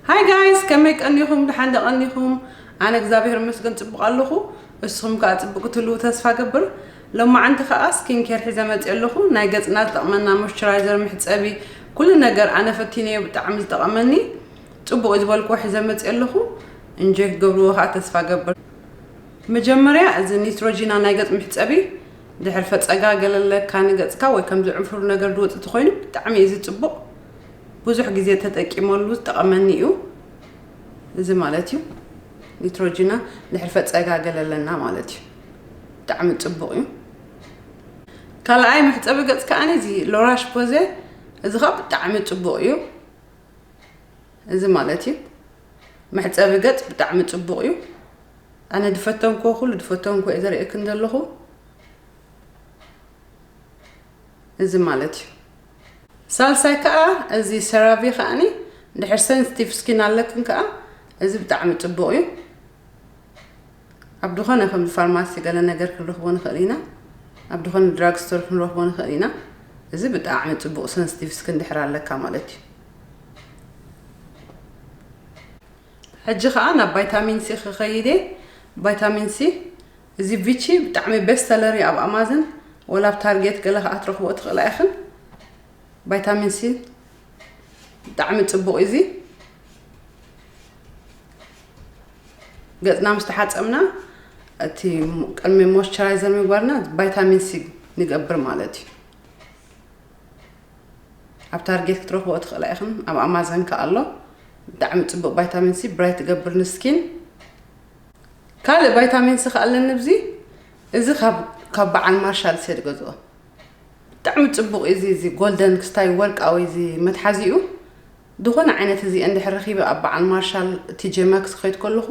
Hi guys፣ ከመይ ቀኒኹም? ደሓን ዶ ቀኒኹም? ኣነ እግዚኣብሔር ይመስገን ጽቡቕ ኣለኹ። እስኹም ከኣ ጽቡቕ ክትህልዉ ተስፋ ገብር። ሎማዓንቲ ከኣ ስኪን ኬር ሒዘ መጽእ ኣለኹ። ናይ ገጽና ዝጠቕመና ሞይስቸራይዘር፣ መሕጸቢ፣ ኩሉ ነገር ኣነ ፈቲነዮ፣ ብጣዕሚ ዝጠቐመኒ ጽቡቕ እዩ ዝበልክዎ ሒዘ መጽእ ኣለኹ። እንጆይ ክገብርዎ ከኣ ተስፋ ገብር። መጀመርያ እዚ ኒትሮጂና ናይ ገጽ መሕጸቢ ድሕር ፈጸጋ ገለ ኣለካ ንገጽካ ወይ ከምዚ ዕንፍሩ ነገር ድወጽእ ተኾይኑ ብጣዕሚ እዩ ዝጽቡቕ። ብዙሕ ግዜ ተጠቂመሉ ዝጠቐመኒ እዩ። እዚ ማለት እዩ ኒትሮጂና ድሕር ፈጸጋ ገለ ኣለና ማለት እዩ። ብጣዕሚ ጽቡቕ እዩ። ካልኣይ መሕጸቢ ገጽ ከኣ እዚ ሎራሽ ፖዜ፣ እዚ ከኣ ብጣዕሚ ጽቡቕ እዩ። እዚ ማለት እዩ መሕጸቢ ገጽ ብጣዕሚ ጽቡቕ እዩ። ኣነ ድፈተንኮ ኩሉ ድፈተንኮ እየ ዘርእየክን ዘለኹ። እዚ ማለት እዩ። ሳልሳይ ከኣ እዚ ሰራቪ ከኣኒ ድሕር ሰንስቲቭ ስኪን ኣለክን ከኣ እዚ ብጣዕሚ ጽቡቕ እዩ። ኣብ ድኾነ ከም ፋርማሲ ገለ ነገር ክንረኽቦ ንኽእል ኢና። ኣብ ድኾነ ድራግ ስቶር ክንረኽቦ ንኽእል ኢና። እዚ ብጣዕሚ ጽቡቕ ሰንስቲቭ ስኪን ድሕር ኣለካ ማለት እዩ። ሕጂ ኸኣ ናብ ቫይታሚን ሲ ክኸይድ እየ። ቫይታሚን ሲ እዚ ቪቺ ብጣዕሚ ቤስት ሰለር እዩ ኣብ ኣማዘን ወላ ኣብ ታርጌት ገለ ኸኣ ትረኽቦ ትኽእላ ኢኽን። ቫይታሚን ሲ ብጣዕሚ ጽቡቕ እዩ እዚ። ገጽና ምስ ተሓጸብና እቲ ቅድሚ ሞይስቸራይዘር ምግባርና ቫይታሚን ሲ ንገብር ማለት እዩ። ኣብ ታርጌት ክትረኽቦ ትኽእላ ኢኽን። ኣብ ኣማዘን ከኣ ኣሎ። ብጣዕሚ ጽቡቕ ቫይታሚን ሲ ብራይት ትገብር ንስኪን። ካልእ ቫይታሚን ሲ ከኣ ኣለኒ ኣብዚ። እዚ ካብ ካብ በዓል ማርሻል ሴድ ገዝኦ። ብጣዕሚ ጽቡቕ እዩ እዚ፣ እዚ ጎልደን ክስታይ ወርቃዊ እዚ መትሓዚኡ። ዝኾነ ዓይነት እዚ እንድሕር ረኺበ ኣብ በዓል ማርሻል ቲ ጄ ማክስ ክኸይድ ከለኹ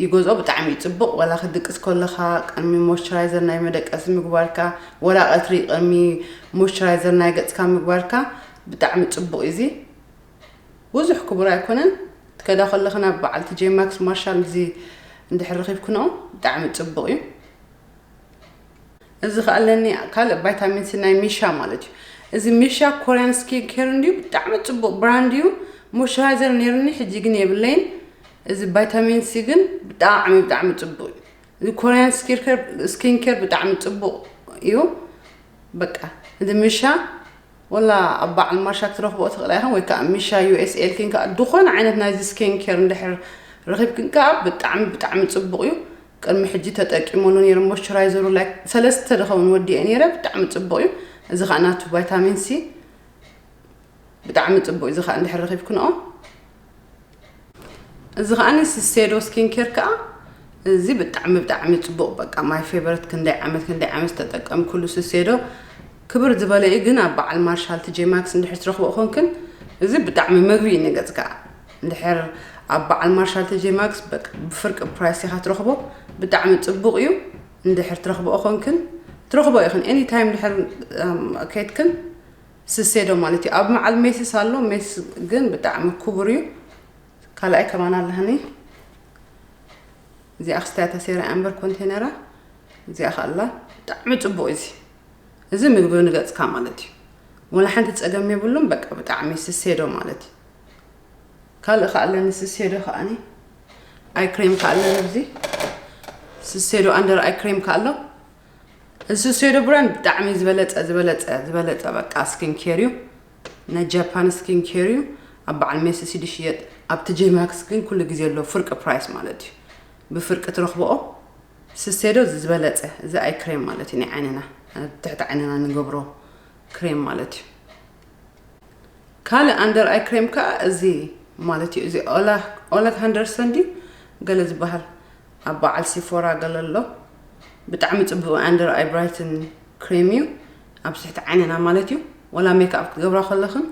ይገዝኦ። ብጣዕሚ እዩ ጽቡቕ። ወላ ክድቅስ ከለኻ ቅድሚ ሞይስቸራይዘር ናይ መደቀሲ ምግባርካ፣ ወላ ቀትሪ ቅድሚ ሞይስቸራይዘር ናይ ገጽካ ምግባርካ ብጣዕሚ ጽቡቕ እዩ እዚ። ብዙሕ ክቡር ኣይኮነን። ትከዳ ከለኽን ኣብ በዓል ቲ ጄ ማክስ ማርሻል እዚ እንድሕር ረኺብክንኦ ብጣዕሚ ጽቡቕ እዩ። እዚ ከኣ ኣለኒ ካልእ ቫይታሚን ሲ ናይ ሚሻ ማለት እዩ። እዚ ሚሻ ኮርያን ስኪን ኬር እንድዩ ብጣዕሚ ጽቡቕ ብራንድ እዩ። ሞይስቸራይዘር ነይሩኒ፣ ሕጂ ግን የብለይን። እዚ ቫይታሚን ሲ ግን ብጣዕሚ ብጣዕሚ ጽቡቕ እዩ። እዚ ኮርያን ስኪን ኬር፣ ስኪን ኬር ብጣዕሚ ጽቡቕ እዩ። በቃ እዚ ሚሻ ወላ ኣብ በዓል ማርሻ ክትረኽቦ ትኽእላ ኢኽን፣ ወይ ከኣ ሚሻ ዩ ኤስ ኤል ኪን ከኣ ድኾነ ዓይነት ናይዚ ስኪን ኬር እንድሕር ረኺብክን ከኣ ብጣዕሚ ብጣዕሚ ጽቡቕ እዩ። ቅድሚ ሕጂ ተጠቂመሉ ነይረ ሞይስቸራይዘሩ ላይክ ሰለስተ ዝኸውን ወዲኤ ነይረ፣ ብጣዕሚ ጽቡቕ እዩ። እዚ ከኣ ናቱ ቫይታሚን ሲ ብጣዕሚ ጽቡቕ እዩ። እዚ ከኣ እንድሕር ረኺብክንኦ እዚ ከኣኒ ስሴዶ ስኪን ኬር ከኣ እዚ ብጣዕሚ ብጣዕሚ ጽቡቕ፣ በቃ ማይ ፌቨረት፣ ክንደይ ዓመት ክንደይ ዓመት ዝተጠቀምኩሉ ስሴዶ ክብር ዝበለ እዩ። ግን ኣብ በዓል ማርሻል ቲ ጄ ማክስ እንድሕር ትረኽቦ ኮንክን እዚ ብጣዕሚ መግቢ እዩ ንገጽካ። እንድሕር ኣብ በዓል ማርሻል ቲ ጄ ማክስ በቃ ብፍርቂ ፕራይስ ኢኻ ትረኽቦ። ብጣዕሚ ጽቡቕ እዩ። እንድሕር ትረኽቦ ኮንክን ትረኽቦ ኢኽን ኤኒ ታይም እንድሕር እም፣ ከይድክን ስሴዶ ማለት እዩ። ኣብ መዓል ሜስስ ኣሎ፣ ሜስ ግን ብጣዕሚ ክቡር እዩ። ካልኣይ ከማን ኣለኒ። እዚኣ ክስታያ ተሰይራ እያ እምበር ኮንቴነራ። እዚኣ ከኣላ ብጣዕሚ ጽቡቕ እዚ። እዚ ምግቢ ንገጽካ ማለት እዩ። ወላ ሓንቲ ጸገም የብሉን። በቃ ብጣዕሚ ስሴዶ ማለት እዩ። ካልእ ከኣ ኣለኒ ስሴዶ ከኣኒ። ኣይ ክሬም ከኣ ኣለኒ ኣብዚ። ስሴዶ ኣንደር ኣይ ክሬም ከኣ ኣሎ። እዚ ስሴዶ ብራንድ ብጣዕሚ ዝበለጸ፣ ዝበለጸ፣ ዝበለጸ በቃ ስኪን ኬር እዩ። ናይ ጃፓን ስኪን ኬር እዩ። ኣብ በዓል ሜስስ ድሽየጥ። ኣብ ቲ ጄ ማክስ ግን ኩሉ ግዜ ኣሎ ፍርቂ ፕራይስ ማለት እዩ። ብፍርቂ ትረኽብኦ። ስሴዶ እዚ ዝበለጸ፣ እዚ ኣይ ክሬም ማለት እዩ። ናይ ዓይንና፣ ኣብ ትሕቲ ዓይንና ንገብሮ ክሬም ማለት እዩ። ካልእ ኣንደር ኣይ ክሬም ከኣ እዚ ማለት እዩ። እዚ ኦላ፣ ኦላ ሃንደርሰን ድዩ ገለ ዝበሃል ኣብ በዓል ሲፎራ ገለ ኣሎ። ብጣዕሚ ጽቡቕ ኣንደር ኣይ ብራይትን ክሬም እዩ። ኣብ ትሕቲ ዓይንና ማለት እዩ። ወላ ሜክኣፕ ክትገብራ ከለኽን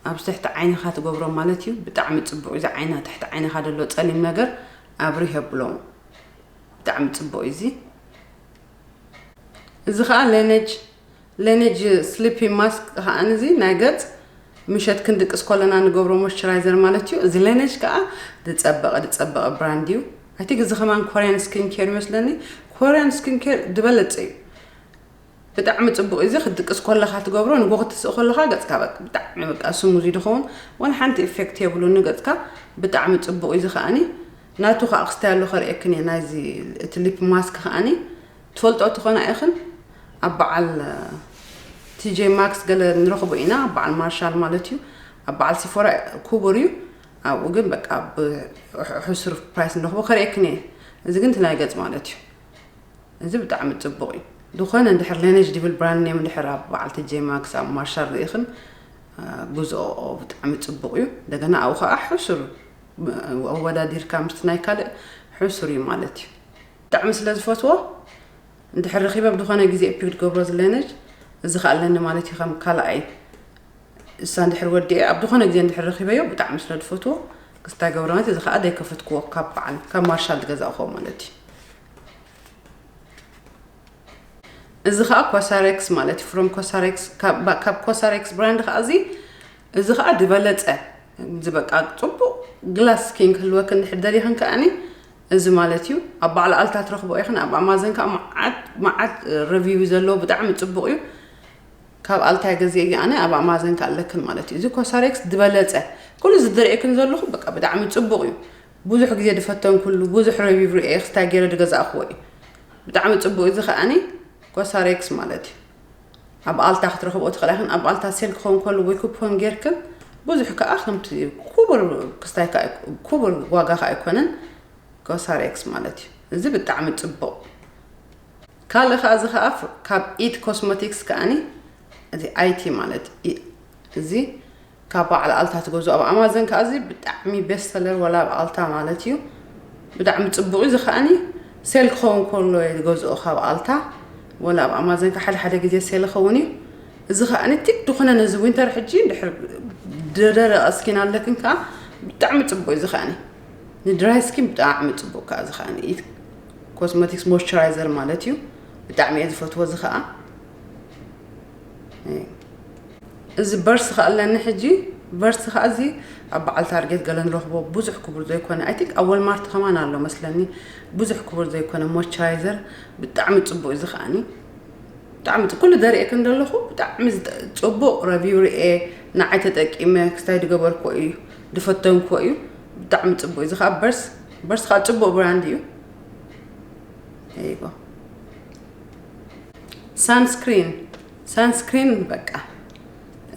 ኣብ ትሕቲ ዓይንኻ ትገብሮ ማለት እዩ። ብጣዕሚ ጽቡቕ እዩ። እዚ ዓይና፣ ትሕቲ ዓይንኻ ዘሎ ጸሊም ነገር ኣብሪህ የብሎ። ብጣዕሚ ጽቡቕ እዩ እዚ። እዚ ኸኣ ሌነጅ፣ ሌነጅ ስሊፒ ማስክ ኸኣ እዚ ናይ ገጽ ምሸት ክንድቅስ ከለና ንገብሮ ሞይስቸራይዘር ማለት እዩ። እዚ ሌነጅ ከኣ ዝጸበቐ፣ ዝጸበቐ ብራንድ እዩ። ኣይ ቲንክ እዚ ከማን ኮርያን ስኪን ኬር ይመስለኒ። ኮርያን ስኪን ኬር ዝበለጸ እዩ። ብጣዕሚ ጽቡቕ እዩ። እዚ ክትድቅስ ከለኻ ትገብሮ፣ ንጎ ክትስእ ከለኻ ገጽካ በቃ ብጣዕሚ በቃ ስሙዝ እዩ ዝኸውን። ዋላ ሓንቲ ኢፌክት የብሉን ንገጽካ። ብጣዕሚ ጽቡቕ እዩ። እዚ ከኣኒ ናቱ ከኣ ክስታይ ኣሎ ከርእየክን እየ። ናይዚ እቲ ሊፕ ማስክ ከኣኒ ትፈልጦ ትኾና ኢኽን ኣብ በዓል ቲጄ ማክስ ገለ ንረኽቦ ኢና፣ ኣብ በዓል ማርሻል ማለት እዩ። ኣብ በዓል ሲፎራ ክቡር እዩ። ኣብኡ ግን በቃ ብሕሱር ፕራይስ ንረኽቦ ከርእየክን እየ። እዚ ግን እቲ ናይ ገጽ ማለት እዩ። እዚ ብጣዕሚ ጽቡቕ እዩ። ዝኾነ እንድሕር ሌነጅ ድብል ብራንድ ኔም እንድሕር ኣብ በዓል ቲጄ ማክስ ኣብ ማርሻል ርኢኽን ግዝኦ ብጣዕሚ ጽቡቕ እዩ። እንደገና ኣብኡ ከዓ ሕሱር ኣወዳዲርካ ምስቲ ናይ ካልእ ሕሱር እዩ ማለት እዩ። ብጣዕሚ ስለ ዝፈትዎ እንድሕር ረኺበ ብዝኾነ ግዜ ፒክ ትገብሮ ዝሌነጅ እዚ ከዓ ኣለኒ ማለት እዩ። ከም ካልኣይ እሳ እንድሕር ወዲኤ ኣብ ዝኾነ ግዜ እንድሕር ረኺበዮ ብጣዕሚ ስለ ዝፈትዎ ክስታይ ገብረ ማለት እዚ ከዓ ዘይከፈትክዎ ካብ በዓል ካብ ማርሻል ዝገዛእክዎ ማለት እዩ። እዚ ከዓ ኮሳሬክስ ማለት እዩ። ፍሮም ኮሳሬክስ ካብ ኮሳሬክስ ብራንድ ከዓ እዚ እዚ ከዓ ዝበለፀ እዚ በቃ ፅቡቅ ግላስ ስኪን ክህልወክ እንድሕር ደሊኽን ከኣኒ እዚ ማለት እዩ። ኣብ በዓል ኣልታ ትረኽቦ ኢኽን ኣብ ኣማዘን ከዓ መዓት መዓት ረቪው ዘለዎ ብጣዕሚ ፅቡቅ እዩ። ካብ ኣልታይ ገዚኤ ኣነ ኣብ ኣማዘን ከኣለክን ማለት እዩ። እዚ ኮሳሬክስ ዝበለፀ ኩሉ ዝድርእየክን ዘለኹ በቃ ብጣዕሚ ፅቡቅ እዩ። ብዙሕ ግዜ ዝፈተንኩሉ ብዙሕ ረቪው ርኤ ክስታይ ገይረ ዝገዛእክዎ እዩ። ብጣዕሚ ፅቡቅ እዚ ከኣኒ ኮሳሬክስ ማለት እዩ። ኣብ ኣልታ ክትረኽብኦ ትኽእላ ኢኽን። ኣብ ኣልታ ሴል ክኸውን ከሉ ወይ ኩፖን ጌርክን ብዙሕ ከዓ ከምቲ ኩቡር ክስታይ ከዓ ኩቡር ዋጋ ከዓ ኣይኮነን። ኮሳሬክስ ማለት እዩ። እዚ ብጣዕሚ ፅቡቅ። ካልእ ከዓ እዚ ከዓ ካብ ኢት ኮስሞቲክስ ከኣኒ እዚ ኣይቲ ማለት እዚ ካብ በዓል ኣልታ ትገዝኦ ኣብ ኣማዘን ከዓ እዚ ብጣዕሚ ቤስት ሰለር ወላ ኣብ ኣልታ ማለት እዩ። ብጣዕሚ ፅቡቅ እዩ። እዚ ከዓኒ ሴል ክኸውን ከሎ እየ ዝገዝኦ ካብ ኣልታ ወላ ኣብ ኣማዘን ከዓ ሓደ ሓደ ግዜ ሴል ይኸውን እዩ። እዚ ከዓኒ ቲክ ዝኾነ ነዚ ዊንተር ሕጂ እንድሕር ደረቀ ስኪን ኣለክን ከዓ ብጣዕሚ ፅቡቅ እዩ። እዚ ከዓኒ ንድራይ ስኪን ብጣዕሚ ፅቡቅ ከዓ እዚ ከዓኒ ኢት ኮስሞቲክስ ሞይስቸራይዘር ማለት እዩ። ብጣዕሚ እየ ዝፈትዎ እዚ ከዓ እዚ በርስ ከኣ ኣለኒ ሕጂ። በርስ ከኣ እዚ ኣብ በዓል ታርጌት ገለ ንረኽቦ ብዙሕ ክቡር ዘይኮነ ኣይ ቲንክ ኣብ ወልማርት ከማን ኣሎ መስለኒ። ብዙሕ ክቡር ዘይኮነ ሞይስቸራይዘር ብጣዕሚ ፅቡቅ እዩ። እዚ ከኣኒ ብጣዕሚ ፅ- ኩሉ ደሪኤ ክንደለኹ ብጣዕሚ ዝጠ- ፅቡቅ ረቪው ርኤ ንዓይ ተጠቂመ ክስታይ ድገበርኮ እዩ ድፈተንኮ እዩ። ብጣዕሚ ፅቡቅ እዩ። እዚ ከዓ በርስ በርስ ከዓ ፅቡቅ ብራንድ እዩ። ይጎ ሳንስክሪን ሳንስክሪን በቃ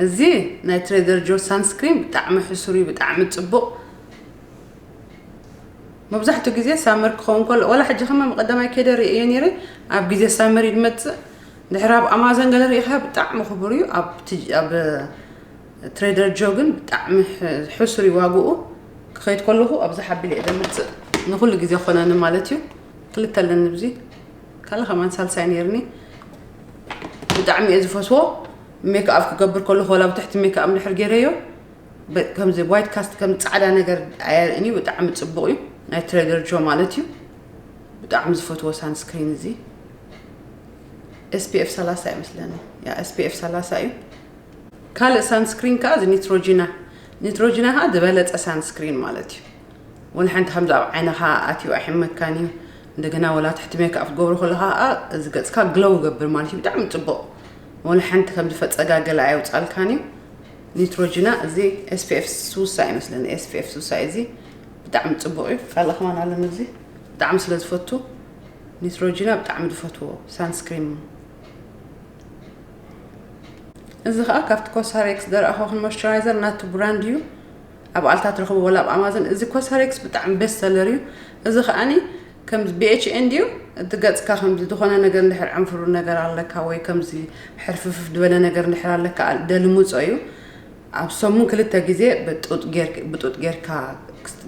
እዚ ናይ ትሬደር ጆ ሳንስክሪን ብጣዕሚ ሕሱር እዩ፣ ብጣዕሚ ፅቡቅ። መብዛሕትኡ ግዜ ሳመር ክኸውን ከሎ ወላ ሕጂ ከማ መቀዳማይ ከይደ ርእየ ነይረ። ኣብ ግዜ ሳመር እዩ ዝመፅእ። ድሕር ኣብ ኣማዞን ገለ ርኢኻ ብጣዕሚ ክቡር እዩ። ኣብ ትጅ- ኣብ ትሬደር ጆ ግን ብጣዕሚ ሕ- ሕሱር እዩ ዋግኡ። ክኸይድ ከለኹ ኣብዚ ሓቢለ እየ ደምፅእ። ንኩሉ ግዜ ኮነኒ ማለት እዩ። ክልተ ኣለኒ ብዚ ካልእ ከማን ሳልሳይ ነይርኒ። ብጣዕሚ እየ ዝፈትዎ። ሜክኣፕ ክገብር ከለኹ ወላ ብትሕቲ ሜክኣፕ እንድሕር ገይረዮ በ- ከምዚ ዋይት ካስት ከም ፃዕዳ ነገር ኣየርእኒ። ብጣዕሚ ፅቡቅ እዩ። ናይ ትሬደር ጆ ማለት እዩ። ብጣዕሚ ዝፈትዎ ሳንስክሪን እዚ ኤስፒኤፍ ሰላሳ ይመስለኒ። ያ ኤስፒኤፍ ሰላሳ እዩ። ካልእ ሳንስክሪን ከዓ እዚ ኒትሮጂና ኒትሮጂና ከዓ ዝበለፀ ሳንስክሪን ማለት እዩ። ወላ ሓንቲ ከምዚ ኣብ ዓይንኻ ኣትዩ ኣይሕመካን እዩ። እንደገና ወላ ትሕቲ ሜክኣፕ ትገብሮ ከለካ ከዓ እዚ ገፅካ ግለው ይገብር ማለት እዩ። ብጣዕሚ ፅቡቅ። ወላ ሓንቲ ከምዚ ፈፀጋ ገለ ኣየውፃልካን እዩ። ኒትሮጂና እዚ ኤስፒኤፍ ስሳ ይመስለኒ። ኤስፒኤፍ ስሳ እዚ ብጣዕሚ ፅቡቅ እዩ። ካልእ ከማን ኣለኒ እዚ ብጣዕሚ ስለ ዝፈቱ ኒትሮጂና ብጣዕሚ ዝፈትዎ ሳንስክሪን። እዚ ከዓ ካብቲ ኮሳሬክስ ደረኣኹ ሞይስቸራይዘር ናቱ ብራንድ እዩ። ኣብ ኣልታ ትረኽቦ ወላ ኣብ ኣማዞን። እዚ ኮሳሬክስ ብጣዕሚ ቤስት ሰለር እዩ። እዚ ከዓኒ ከምዚ ቢኤችኤን ድዩ እቲ ገፅካ ከምዚ ዝኾነ ነገር እንድሕር ዕንፍሩ ነገር ኣለካ ወይ ከምዚ ሕርፍፍፍ ዝበለ ነገር እንድሕር ኣለካ ደልምፆ እዩ። ኣብ ሰሙን ክልተ ግዜ ብጡጥ ጌርክ- ብጡጥ ጌርካ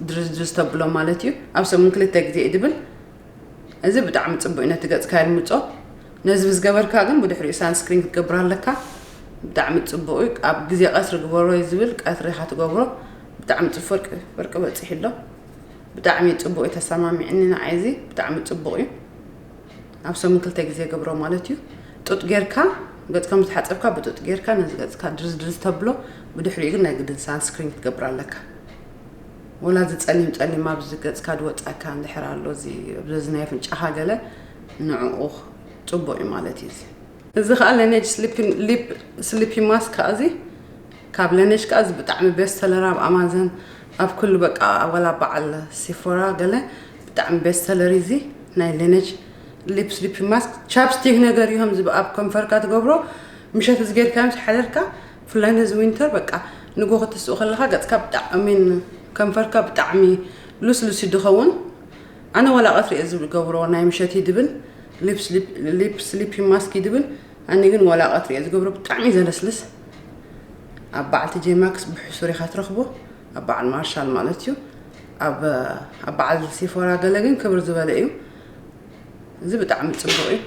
ድርዝድርዝ ተብሎ ማለት እዩ። ኣብ ሰሙን ክልተ ግዜ እዩ ድብል። እዚ ብጣዕሚ ፅቡቅ እዩ ነቲ ገፅካ ይልምፆ። ነዚ ብዝገበርካ ግን ብድሕሪኡ ሳንስክሪን ክትገብር ኣለካ። ብጣዕሚ ፅቡቅ እዩ። ኣብ ግዜ ቀትሪ ግበሮ እዩ ዝብል። ቀትሪ ኢካ ትገብሮ። ብጣዕሚ ፅቡቅ ፍርቂ ፍርቂ በፂሑ ኣሎ። ብጣዕሚ ፅቡቅ እዩ ተሰማሚዕኒ ንዓይ እዚ ብጣዕሚ ፅቡቅ እዩ። ኣብ ሰሙን ክልተ ግዜ ገብሮ ማለት እዩ። ጡጥ ጌርካ ገጽ ከም ዝተሓጸብካ ብጡጥ ጌርካ ነዚ ገጽካ ድርዝ ድርዝ ተብሎ። ብድሕሪኡ ግን ናይ ግድን ሳንስክሪን ክትገብር ኣለካ። ወላ እዚ ጸሊም ጸሊም ኣብዚ ገጽካ ድወጻካ እንድሕር ኣሎ እዚ ኣብዚ ናይ ኣፍንጫኻ ገለ ንዕኡ ጽቡቕ እዩ ማለት እዩ እዚ። እዚ ከዓ ለነጅ ሊፕ ስሊፒ ማስክ ከዓ እዚ ካብ ለነጅ ከዓ እዚ ብጣዕሚ ቤስት ሰለር ኣብ ኣማዘን ኣብ ኩሉ በቃ ወላ በዓል ሲፎራ ገለ ብጣዕሚ ቤስት ሰለር እዚ ናይ ለነጅ ሊፕ ስሊፒ ማስክ ቻፕስቲክ ነገር እዮም እዚ ኣብ ከንፈርካ ትገብሮ ምሸት እዚ ጌርካ ምስ ሓደርካ ብፍላይ ነዚ ዊንተር በቃ ንጎ ክትስኡ ከለካ ገፅካ ብጣዕሚ ከንፈርካ ብጣዕሚ ሉስሉስ ይድኸውን ኣነ ወላ ቀትሪ እየ ዝገብሮ ናይ ምሸት ይድብን ሊፕ ስሊፒ ማስክ ይድብን ኣነ ግን ወላ ቀትሪ እየ ዝገብሮ ብጣዕሚ እዩ ዘለስልስ ኣብ በዓል ቲ ጄ ማክስ ብሕሱር ኢኻ ትረኽቦ ኣብ በዓል ማርሻል ማለት እዩ ኣብ ኣብ በዓል ሴፎራ ገለ ግን ክብር ዝበለ እዩ እዚ ብጣዕሚ ፅቡቅ እዩ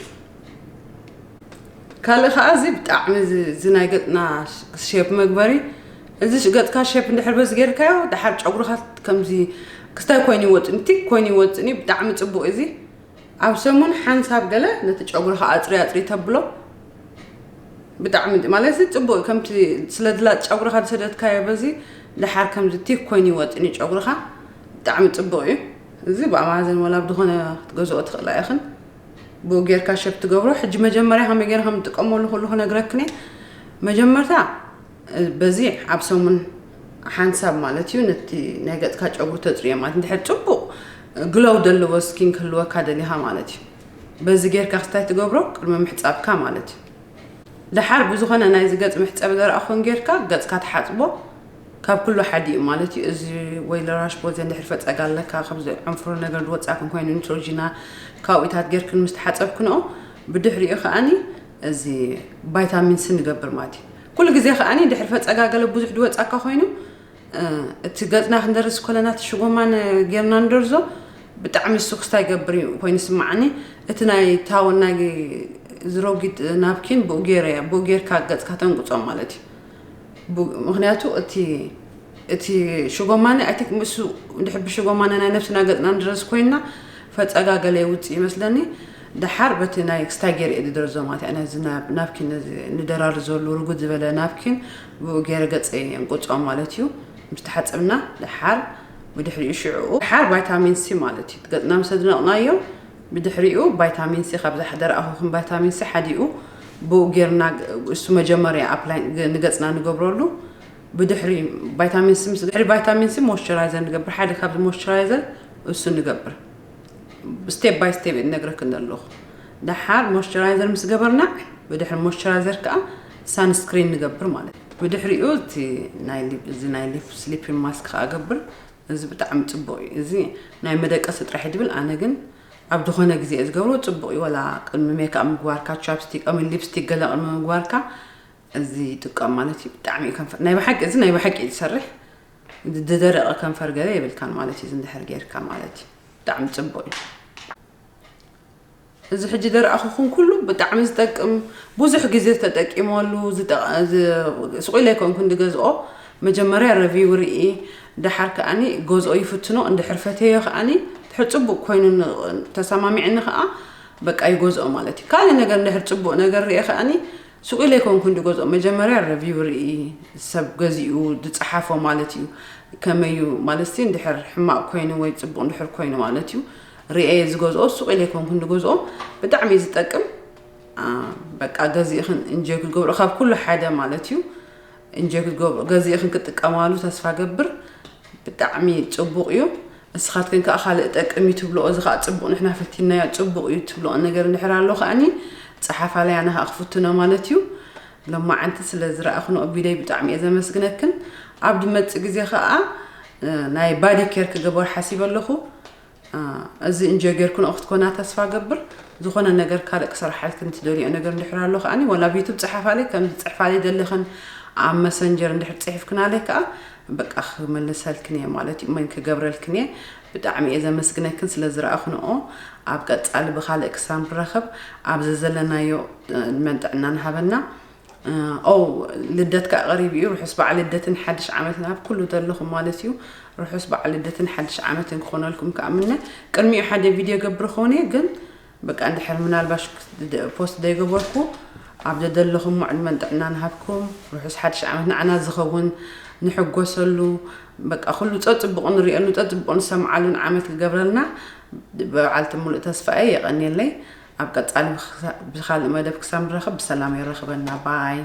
ካልእ ከዓ እዚ ብጣዕሚ እዚ ናይ ገፅና ሼፕ መግበሪ እዚ ገፅካ ሼፕ እንድሕር በዚ ጌርካዮ ድሓር ጨጉርካ ከምዚ ክስታይ ኮይኑ ይወፅኒ ቲክ ኮይኑ ይወፅኒ ብጣዕሚ ፅቡቅ እዚ ኣብ ሰሙን ሓንሳብ ገለ ነቲ ጨጉርኻ ኣፅሪ ኣፅሪ ተብሎ ብጣዕሚ ማለት እዚ ፅቡቅ ከምቲ ስለ ድላጥ ጨጉርኻ ዝሰደትካዮ በዚ ድሓር ከምዚ ቲክ ኮይኑ ይወፅኒ ጨጉርኻ ብጣዕሚ ፅቡቅ እዩ እዚ ብኣማዘን ወላ ብዝኾነ ክትገዝኦ ትኽእላ ኢኽን ብኡ ጌርካ ሸፕ ትገብሮ ሕጂ መጀመርያ ከመይ ገይረ ከም ዝጥቀመሉ ኩሉ ክነግረክን እየ መጀመርታ በዚ ኣብ ሰሙን ሓንሳብ ማለት እዩ ነቲ ናይ ገፅካ ጨጉሪ ተፅርዮ ማለት እንድሕር ፅቡቅ ግሎው ዘለዎ ስኪን ክህልወካ ደሊኻ ማለት እዩ በዚ ጌርካ ክስታይ ትገብሮ ቅድሚ ምሕፃብካ ማለት እዩ ደሓር ብዝኾነ ናይዚ ገፅ መሕፀቢ ዘረኣኹን ጌርካ ገፅካ ትሓፅቦ ካብ ኩሉ ሓዲኡ ማለት እዩ እዚ ወይ ለራሽ ቦዜ እንድሕር ፈፀጋ ኣለካ ከምዚ ዕንፍሮ ነገር ዝወፃክን ኮይኑ ኒትሮጂና ካብኡታት ጌርክን ምስ ተሓፀብክንኦ ብድሕሪኡ ከኣኒ እዚ ቫይታሚን ሲ ንገብር ማለት እዩ ኩሉ ግዜ ከኣኒ እንድሕር ፈፀጋ ገለ ብዙሕ ዝወፃካ ኮይኑ እቲ ገፅና ክንደርስ ኮለና እቲ ሽጎማን ጌርና ንደርዞ ብጣዕሚ እሱ ክስታይ ገብር እዩ ኮይኑ ስማዓኒ እቲ ናይ ታወን ናይ ዝሮጊድ ናብኪን ብኡ ገይረ ብኡ ጌርካ ገፅካ ተንቁፆ ማለት እዩ ምክንያቱ እቲ እቲ ሽጎማኒ ኣይ ቲንክ ምስኡ እንድሕር ብሽጎማኒ ናይ ነብስና ገፅና ንድረስ ኮይንና ፈፀጋ ገለ የውፅእ ይመስለኒ ደሓር በቲ ናይ ክስታይ ገይረ እየ ዝደርዞ ማለት እያ ነዚ ናብኪን ነዚ ንደራር ዘሎ ርጉድ ዝበለ ናብኪን ብኡ ገይረ ገፀ የንቁፆ ማለት እዩ ምስ ተሓፀብና ደሓር ብድሕሪኡ ሽዕኡ ደሓር ቫይታሚን ሲ ማለት እዩ ገፅና ምስ ኣድነቕናዮ ብድሕሪኡ ቫይታሚን ሲ ካብዛ ደረኣኹኹም ቫይታሚን ሲ ሓዲኡ ብኡ ጌርና እሱ መጀመርያ ኣፕላይ ንገፅና ንገብረሉ ብድሕሪ ቫይታሚን ሲ ምስ ድሕሪ ቫይታሚን ሲ ሞይስቸራይዘር ንገብር ሓደ ካብዚ ሞይስቸራይዘር እሱ ንገብር ስቴፕ ባይ ስቴፕ እየ ዝነግረክን ዘለኹ ደሓር ሞይስቸራይዘር ምስ ገበርና ብድሕሪ ሞይስቸራይዘር ከዓ ሳንስክሪን ንገብር ማለት እዩ ብድሕሪኡ እቲ ናይ ሊፕ እዚ ናይ ሊፕ ስሊፒንግ ማስክ ከዓ ገብር እዚ ብጣዕሚ ፅቡቅ እዩ እዚ ናይ መደቀሲ ጥራሕ እዩ ድብል ኣነ ግን ኣብ ዝኾነ ግዜ እየ ዝገብሮ ፅቡቅ እዩ ወላ ቅድሚ ሜክኣፕ ምግባርካ ቻፕስቲክ ኣሚን ሊፕስቲክ ገለ ቅድሚ ምግባርካ እዚ ይጥቀም ማለት እዩ ብጣዕሚ እዩ ከንፈር ናይ ብሓቂ እዚ ናይ ብሓቂ እዩ ዝሰርሕ ዝደረቀ ከንፈር ገለ የብልካን ማለት እዩ እንድሕር ጌርካ ማለት እዩ ብጣዕሚ ፅቡቅ እዩ እዚ ሕጂ ደረኣኹኹም ኩሉ ብጣዕሚ ዝጠቅም ብዙሕ ግዜ ተጠቂመሉ ስቁ ኢለ ኣይኮንኩን ዝገዝኦ መጀመርያ ረቪው ርኢ ደሓር ከኣኒ ገዝኦ ይፍትኖ እንድሕር ፈተዮ ከኣኒ ድሕር ፅቡቅ ኮይኑ ተሰማሚዕኒ ከዓ በቃ ይገዝኦ ማለት እዩ ካልእ ነገር እንድሕር ፅቡቅ ነገር ርኤ ከኣኒ ስቁ ኢለ ኣይኮንኩን ዝገዝኦ መጀመርያ ረቪው ርኢ ሰብ ገዚኡ ዝፀሓፎ ማለት እዩ ከመዩ ማለት እንድሕር ሕማቅ ኮይኑ ወይ ፅቡቅ እንድሕር ኮይኑ ማለት እዩ ርኤ ዝገዝኦ ሱቅ ኢለ ኣይኮንኩን ዝገዝኦ ብጣዕሚ እዩ ዝጠቅም በቃ ገዚእኽን እንጆይ ክትገብሮ ካብ ኩሉ ሓደ ማለት እዩ እንጆይ ክትገብሮ ገዚእኽን ክትጥቀማሉ ተስፋ ገብር ብጣዕሚ ፅቡቅ እዩ እስኻትክን ከዓ ካልእ ጠቅም እዩ ትብልኦ እዚ ከዓ ፅቡቅ ንሕና ፈቲናዮ ፅቡቅ እዩ ትብልኦ ነገር እንድሕር ኣሎ ከዓኒ ፀሓፋለይ ኣነ ከዓ ክፍትኖ ማለት እዩ ሎማዓንቲ ስለ ዝረኣኽንኦ ቢደይ ብጣዕሚ እየ ዘመስግነክን ኣብ ድመፅእ ግዜ ከዓ ናይ ባዲ ኬር ክገበር ሓሲበ ኣለኹ እዚ እንጆ ጌርክንኦ ክትኮና ተስፋ ገብር ዝኾነ ነገር ካልእ ክሰርሓልክን ትደልዮ ነገር እንድሕር ኣሎ ከዓኒ ወላ ኣብ ዩቱብ ፅሓፋለይ ከም ዝፅሕፋለይ ደለኽን ኣብ መሰንጀር እንድሕር ፅሒፍክናለይ ከዓ በቃ ክምልሰልክን እየ ማለት እዩ መን ክገብረልክን እየ ብጣዕሚ እየ ዘመስግነክን ስለ ዝረኣኽንኦ ኣብ ቀፃሊ ብካልእ ክሳብ ንራኸብ ኣብ ዘዘለናዮ ዕድመን ጥዕናን ሃበና ኦ ልደት ከዓ ቀሪቡ እዩ ርሑስ በዓል ልደትን ሓድሽ ዓመትን ኣብ ኩሉ ዘለኹም ማለት እዩ ርሑስ በዓል ልደትን ሓድሽ ዓመትን ክኾነልኩም ከዓ ምነ ቅድሚኡ ሓደ ቪድዮ ገብር ኾነ ግን በቃ እንድሕር ምናልባሽ ፖስት ዘይገበርኩ ኣብ ዘደለኹም ዕድመን ጥዕና ንሃብኩም ርሑስ ሓድሽ ዓመት ንዓና ዝኸውን ንሕጎሰሉ በቃ ኩሉ ፀፅቡቕ ንሪእሉ ፀፅቡቕ ንሰምዓሉን ዓመት ክገብረልና በዓልቲ ሙሉእ ተስፋ እየ የቐንየለይ ኣብ ቀጻሊ ብኻልእ መደብ ክሳብ ንራኸብ ብሰላም የራኽበና። ባይ።